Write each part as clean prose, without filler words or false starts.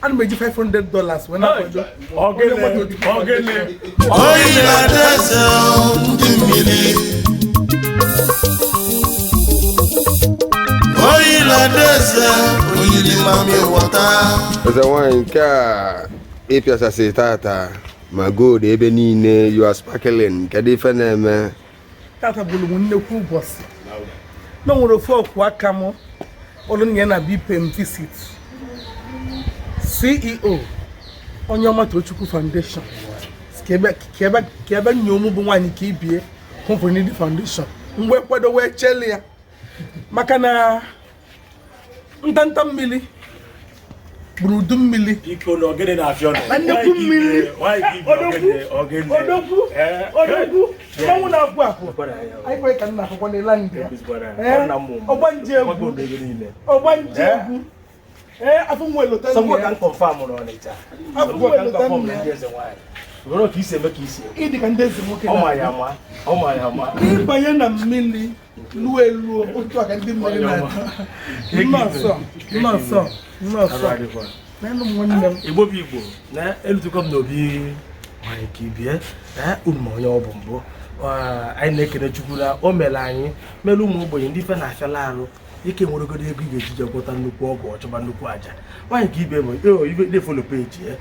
Ana m eji $500 wee na-akwado Ogene, ogene. Oyiladaeze ndị mmiri, Oyiladaeze oyili mami wọta. Eze nwanyị nke a ịpịasasị tata ma gold ebe niile, you are sparkling. Kedu ife na-eme? Tata bụrụ m nnekwu ụbọchị na o nwere ofu ọkwụ aka m ọrụ ya na BPM visit CEO onye ọma Tochukwu Foundation ka ebe nyoo mụ bụ nwaanyị ka ibie Home for Needy Foundation mgbe kwado wee cheli ya maka na ntanta mmiri gburu udu mmiri. Biko na ogene na-afịa ọnụ. Na nnekwu mmiri. Odogwu, odogwu, odogwu, mmanwụ na-apụ apụ. Anyị kwere ka nna akwụkwọ n'ela ndị ya. Ee, ọgbanje egwu, ọgbanje egwu. Ee, afọ nwa elota nne Sọgbọ ka ya. m confirm n'Ọnịcha. Afọ Sọgbọ nwa ka m elota confirm nne na ya. ndị eze nwaanyị. Were ka isi eme ka isi eme. Ịdị ka ndị eze nwoke Ọ ma na-adị. ya ama. Ọ ma ya ama. Ịbanye na mmiri luo eluo otu a ka ndị mmiri na-adị. Nnọọsọ, nnọọsọ, nnọọsọ. N'elu m nwanne m. Igbo bụ Igbo na elutukọ m n'obi nwaanyị ka ibie na unu ma onye ọ bụ mbụ. Anyị na-ekene Chukwu na o mere anyị mere ụmụ ogbenye ndị ife na-afịala arụ ike nweregodo ego ị ga-eji je gwọta nnukwu ọgwụ ọchọba nnukwu aja. Nwaanyị ka ibe bụ ibe na-efollow page ya,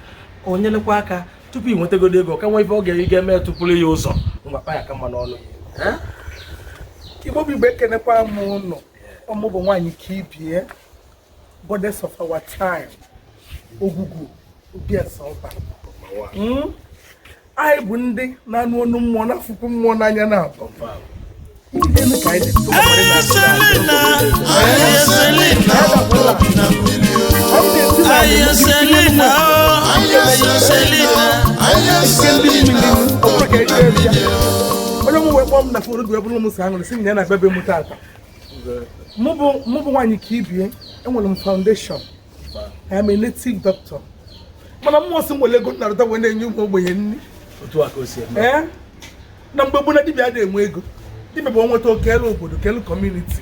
o nyelekwa aka tupu ị nwetagodo ego ka nwa ife ọ ga-eme tụpụrụ ya ụzọ ngwa kpa ya ka mma n'ọnụ ya. Igbo bụ Igbo, ekenekwa m ụnụ. Ọmụ bụ nwaanyị ka ibie, goddess of our time, Ogwugwu Obi Eseọba. Anyị bụ ndị na-anụ ọnụ mmụọ na-afụkwu mmụọ n'anya na abụ ndị ka anyị dị. Ayo Selina, Ayo Selina, obi na mmiri. Ayo Selina, Ayo Selina, Ayo Selina, obi na mmiri. Onye mụ wee kpọọ m na phone wee bụrụ m sọ aṅụrị sị m ya na bebe m tata. Mụ bụ nwaanyị ka ibie, enwere m foundation. I am a native doctor, mana mmụọ sị m were ego nnarụta wee na-enye ụmụ ogbenye nri. Otu a ka o si eme. Ee, na mgbe gboo na dibịa adịghị enwe ego. Dibịa bụ onweta okelu obodo, kelu community,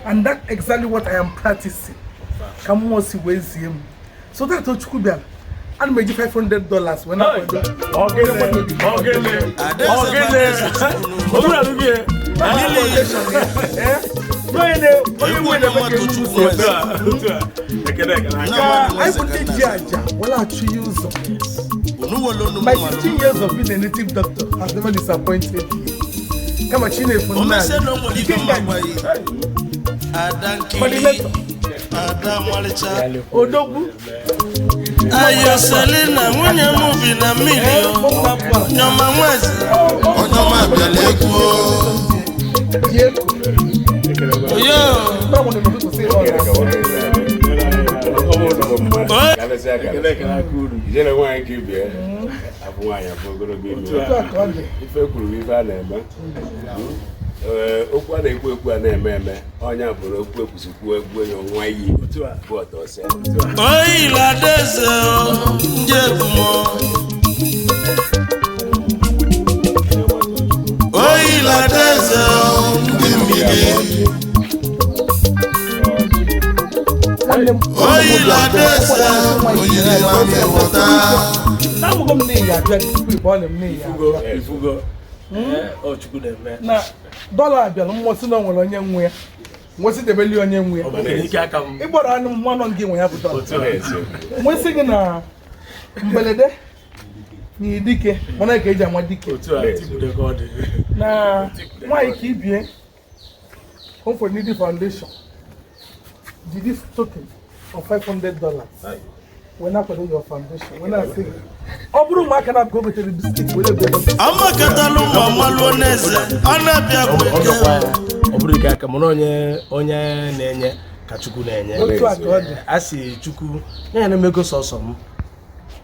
and that exactly what I am practicing ka mmụọ si wee zie m. So that Chukwu bịara, ana m eji $500 wee na-akwado Ogene, ogene, ogene. Omenala gị. Ee, onye onye nwe na-eme ka ewu si eme. Otu a, otu a. Ekene, ekene. Ka anyị bụ ndị ji aja were achụ ya ụzọ. Onuwolonu. My 15 years of being a native doctor has never disappointed me. Kama Chinefu nna Omese na o nwere ife Ikenga mma gwa ya. Ada Nkiri, coordinator. Ada Nwalicha. Odogwu. Ayo Selina, nwunye m bi na mmiri o. Nyọma nwezi. Onye ọma abịala egwu o. Ji eko. Oyo. Mgbe nwere n'ụtụtụ sị ọ na-asị. Ekene, ekene aka uru. Ijele nwaanyị ka ibie afụ nwaanyị afụ ogologo imi. Otu a ka ọ dị. Ife kwuru bụ ife a na-eme. Ee, okwu a na-ekwu ekwu a na-eme eme ọnya bụ na okwu ekwusikwu egwu ya nwa iyi Otu a. bụ ọtọ ọsọ. Oyiladaeze o, ndị egwu m o. Oyiladaeze o, ndị mmiri. Nwanne m. Oyiladaeze oyiri mami wọta. Na-amụgo m n'ihi abịa tupu ịbụ ọlị m n'ihi abịa. Ifugo. Ee, ọ Chukwu na-eme. Na dọla abịara, mmụọ si na o nwere onye nwe ya. Nwesị debeli onye nwe ya. Ọ bụ ike aka m. Ịgbọrọ anụ mmụọ nọ gị nwe ya bụ dọla. Otu a. Nwesị gị na mberede na idike mana ka eji ama dike. Otu a, tikwude ka ọ dị. Na nwaanyị ka ibie Home for Needy Foundation ji this token of $500 wee na-akwado your foundation, wee na-asị gị ọ bụrụ ụmụaka na-abụ o gotere biscuit were ego ebe. Amakatala ụmụ amaluo n'eze, ọ na-abịa bụ Ọ eke. dọkwa ya. Ọ bụrụ ike aka m na onye onye na-enye ka Chukwu na-enye. Otu a ka ọ dị. A sị Chukwu nye ya na ego sọsọ m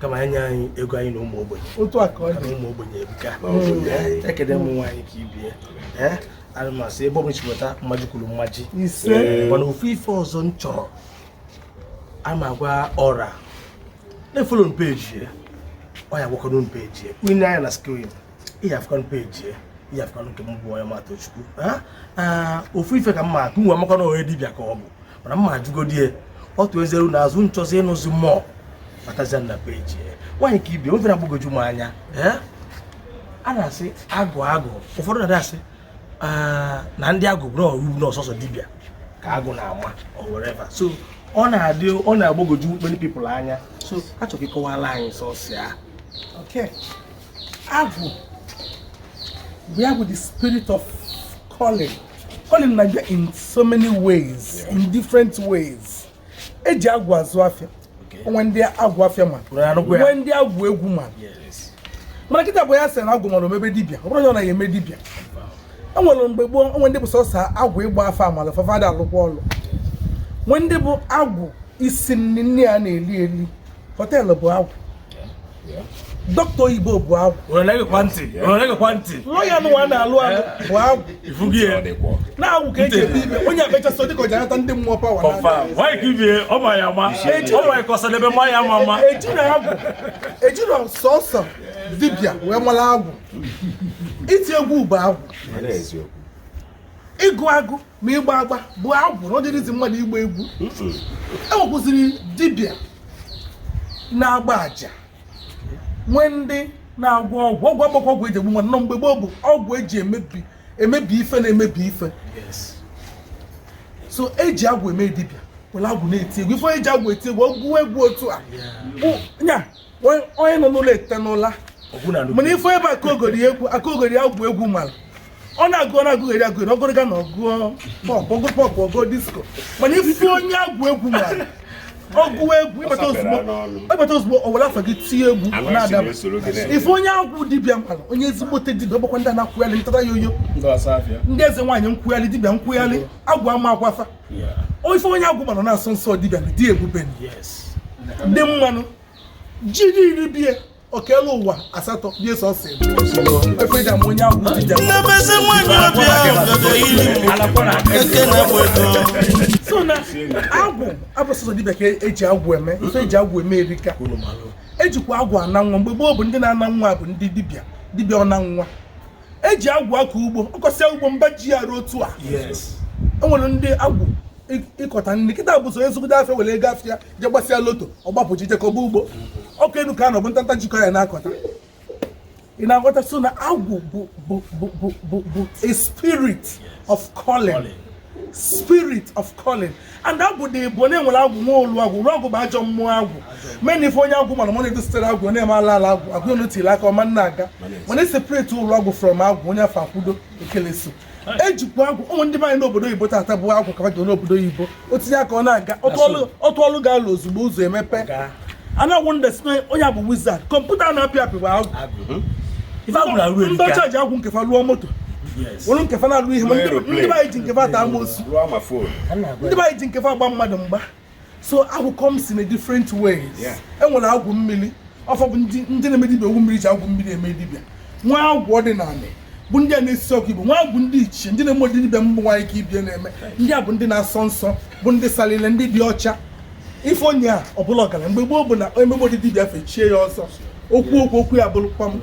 kama enye anyị ego anyị na ụmụ ogbenye. Otu a ka ọ Na dị. ụmụ ogbenye ebuka. Ekene m nwaanyị ka ibie. Ee, ana m asị ebe ọ bụla weta mmaji kwuru mmaji. Ise. Mana ofu ife ọzọ m chọrọ ama agwa ọra na-efollow m page ya, ọ ya gwakọrọ m page ya unu anya na screen, ị ya afụkwanụ page ya, ị ya afụkwanụ nke m bụ onye Matochukwu. Ofu ife ka mma ka nwe amakwa na onye dibịa ka ọ bụ, mana mma ajụgodi ya ọ tụ ezeru n'azụ nchọzi ịnụzi mmụọ. Batazia na page ya. Nwaanyị ka ibie obere agbagwoju m anya. Ee, a na-asị agụ agụ, ụfọdụ na-adị asị, "Ah, na ndị agụ bụ na na ọsọsọ dibịa ka agụ na-ama or whatever." So ọ na-adị, ọ na-agbagwoju many people anya, so achọrọ ka ịkọwara anyị sọsọ ya. Okay. Agwụ we have with the spirit of calling. Calling na-abịa in so many ways, in different ways. Eji agwụ azụ afịa. Onwe ndị agwụ afịa ma. Unu anụkwa ya? Nwee ndị agwụ egwu ma. Mana kịta bụ ya sị na agwụ mara omebe dibịa. Ọ bụrụ na ọ naghị eme dibịa. E nwere mgbe gboo, onwe ndị bụ sọsọ agwụ ịgba afa amala fafa dị alụkwa ọlụ. Nwee ndị bụ agwụ isi nri, nri a na-eli eli. Hotel bụ agwụ. Dọkịta oyibo bụ agwụ. Unu na-egekwa ntị, unu na-egekwa ntị. Lọya nụwa na-alụ alụ bụ agwụ. Ifugi ya. Ọ dịkwa. Na-agwụ ka eji ekpe ikpe, onye akpechasị dịka ọ ji anata ndị mmụọ power. Confirm. Nwaanyị ka ibie, ọ ma ya ama, ọ ma ya ka ọsadebe ma ya ama ama. Ejiri agwụ, ejiri sọsọ dibịa wee mara agwụ. Iti egwu bụ agwụ. Ọ na-eziokwu. Ịgụ agụ ma ịgba agba bụ agwụ, na ọ dịrịzi mmadụ ịgba egwu. E nwekwụziri dibịa na-agba àjà, nwee ndị na-agwọ ọgwụ, ọgwụ agbakọ, ọgwụ eji egbu mmadụ. Nọ mgbe gboo bụ ọgwụ eji emebi emebi ife na-emebi ife. So eji agwụ eme dibịa, were agwụ na-eti egwu. Ife onye ji agwụ eti egwu, ọgwụ egwu otu a bụ nya onye nọ n'ụlọ etete n'ụla. Ọgwụ na Mana ife ebe akaogori egwu, akaogori agwụ egwu mara, ọ na-agụ, ọ na-agụgheri agụgheri, ọgụrịga na ọgụọ pop, ọgụ pop, ọgụọ disco. Mana ife onye agwụ egwu mara, ọgụ egwu ịbata ozugbo, ịbata ozugbo, o were afọ gị tie egwu, ọ na-adaba. Na-esoro gị na-eme. Ife onye agwụ dibịa mara, onye ezigbote dibịa, ọgbakwa ndị a na-akwụgharị ntata ya oyo, ndị eze nwaanyị nkwụgharị, dibịa nkwụgharị, agwụ ama akwafa. Ife onye agwụ mara na-asọ nsọ dibịa na dị ebube dị mmanụ ji niile bie okelu ụwa asatọ bie sọsọ efe eji ama onye agwụ dibịa. Nnebezi nwanyị ọbịa bịara yiri m eke na-agba ego. So na agwụ abụ sọsọ dibịa ka eji agwụ eme. Ife eji agwụ eme erika. Ejikwa agwụ ana nwa. Mgbe gboo bụ ndị na-ana nwa bụ ndị dibịa, dibịa ọna nwa. Eji agwụ akọ ugbo, ọkọsịa ugbo mba ji ya ruo otu a. E nwere ndị agwụ ịkọta nri. Kịta bụ so ezigbo afịa, were ego afịa je gbasịa lotto, ọgbapụ ji jekọba ugbo. Ọkụ elu ka a nọ bụ ntanta jikọ ya na-akọta. Ị na-aghọta? So na agwụ bụ a spirit of calling, spirit of calling. And agwụ dị bụ na enwere agwụ nwa olu agwụ ruo agwụ bụ ajọ mmụọ agwụ mee na ife onye agwụ mana mụ na-edositere agwụ na-eme ala ala agwụ agwụ olu tiri aka ọma nna aga, mana separate ụlọ agwụ from agwụ onye afọ akwudo ekeleso. Ejikwa agwụ ụmụ ndị be anyị n'obodo oyibo tata bụ agwụ ka dị n'obodo oyibo, o tinye aka ọ na-aga, ọtụ ọlụ ga-alụ ozugbo, ụzọ emepe. A na-agwụ ndị si na onye a bụ wizard, kọmputa na-apị apị bụ agwụ. Ife agwụ na-arụ Ndị erika. ọcha ji agwụ nkefa lụọ moto, were nkefa na-alụ ihe, ma ndị be anyị ji nkefa ata amoosu. Rụọ ma phone. Ndị be anyị ji nkefa agba mmadụ mgba. So agwụ comes in a different ways. E nwere agwụ mmiri, ọfọ bụ ndị na-eme dibịa ogwu mmiri ji agwụ mmiri eme dibịa. Nwa agwụ ọdịnala bụ ndị a na-esi ọkụ igbo, nwa agwụ ndị ichie, ndị na-eme ụdị dibịa mbụ nwaanyị ka ibie na-eme. Ndị a bụ ndị na-asọ nsọ, bụ ndị salile, ndị dị ọcha. Ife onye a ọbụla ọgaranya mgbe gboo bụ na emegbe ụdị dibịa fechie ya ọsọ, okwu okwu okwu ya bụrụkwa m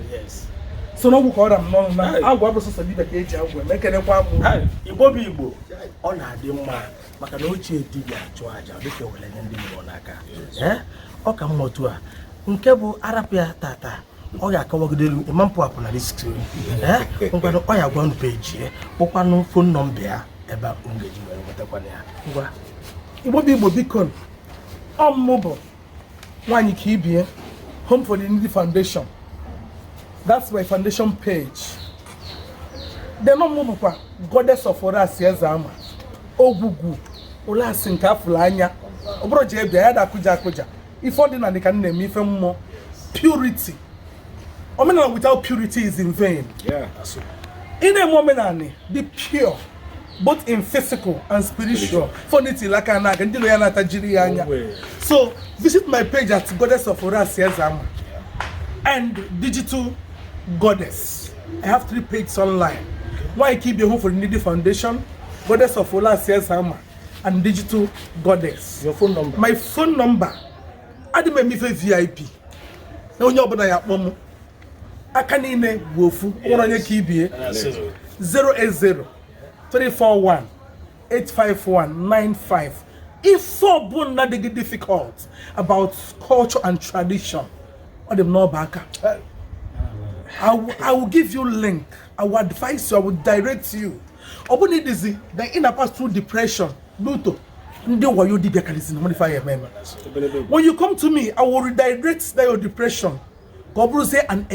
so n'ọgwụ ka ọ ra m n'ọnụ na agwụ abụ sọsọ dibịa ka eji agwụ eme. Ekenekwa m. Hai, Igbo bụ Igbo, ọ na-adị mma maka na ochie dibịa chụọ aja dịka ewere nye ndị mmụọ n'aka. Ee, ọ ka mma otu a nke bụ arapụ ya tata, ọ ga-akọwagide elu ịma mpụ apụ na risk. Ee, ngwanụ, ọ ya gwa unu page ya, kpọkwanụ phone number ya ebe a unu ga-eji were nwetakwana ya. Ngwa. Igbo bụ Igbo, biko, ọmụmụ bụ nwaanyị ka ibie, Home for the Needy Foundation, that's my foundation page. Then ọmụmụ bụkwa Goddess of Orasi Eze Ama Ogwugwu Orasi nke afụrụ anya. Ọ bụrụ ji ebia ya da akụja akụja ife ọdịnala ka m na-eme, ife mmụọ, purity. Omenala without purity is in vain. Ị na-eme omenala dị pure, both in physical and spiritual, fọnitili aka na-aga ndị nọ ya na-atajiri ya anya. So visit my page at Goddess of Orasi Ezama and Digital Goddess. I have three pages online: Nwanyị Ka Ibe, Home for the Needy Foundation, Goddess of Orasi Ezama and Digital Goddess. Your phone number? My phone number, adị m eme ife VIP na onye ọbụla ya akpọ m. Aka niile bụ ofu, nwere onye ka ibie. 080 341 851 95. Ife ọbụla dị gị difficult about culture and tradition, ọ dị m n'ọba aka. I will give you link. I will advise you. I will direct you. Ọ bụrụ na ị dịzi then ị na-pass through depression n'uto ndị wayo dibịa karịsị na modify eme eme. When you come to me, I will redirect that your depression ka ọ bụrụzie an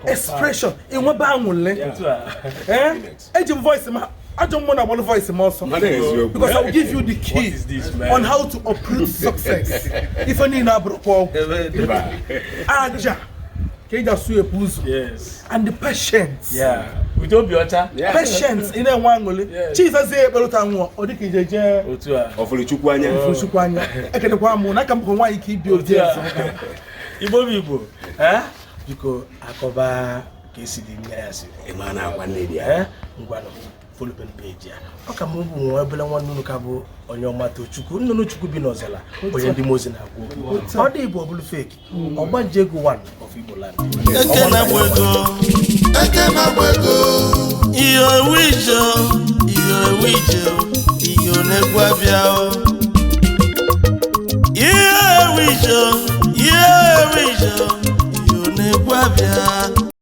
expression ịnwebe anwụle. Otu a. Eh? Eji m voice m, ajọ mmụọ na-agbalụ voice m ọsọ. Mana eziokwu. Because I will give you the key What is this, man? on how to uproot success. Ife niile abụrụkwa ọgwụ. Mba. Aja ka eji asụ epu ụzọ. And the patience. Yeah. With obi ọcha. Patience ị na-enwe aṅụrị. Chizazie ekpere ụta nwụọ ọ dịka ije jee Otu a. Ọfụrụ Chukwu anya. Chukwu anya. Ekenekwa m na aka m bụkwa nwaanyị ka ibi obi Otu a. eze. Igbo bụ Igbo. Eh? Biko akọba ka esi dị nne ya si. Ị ma na akwa nne dị ya. Eh? Ngwanụ, follow page ya. Ọ ka m bụ nwa obere nwanne unu ka bụ onye ọma Tochukwu, nnụnụ Chukwu bi n'ọzala, onye ndị mozi na-agwa okwu. Ọ dị Igbo ọ bụrụ fake. Ọgbanje ego one of Igbo land. Eke na-agba ego. Eke na-agba ego. Iyo ewu ije o, iyo ewu ije o, iyo na-egwu abịa o. Iyo ewu ije o, iyo ewu ije o, iyo na-egwu abịa.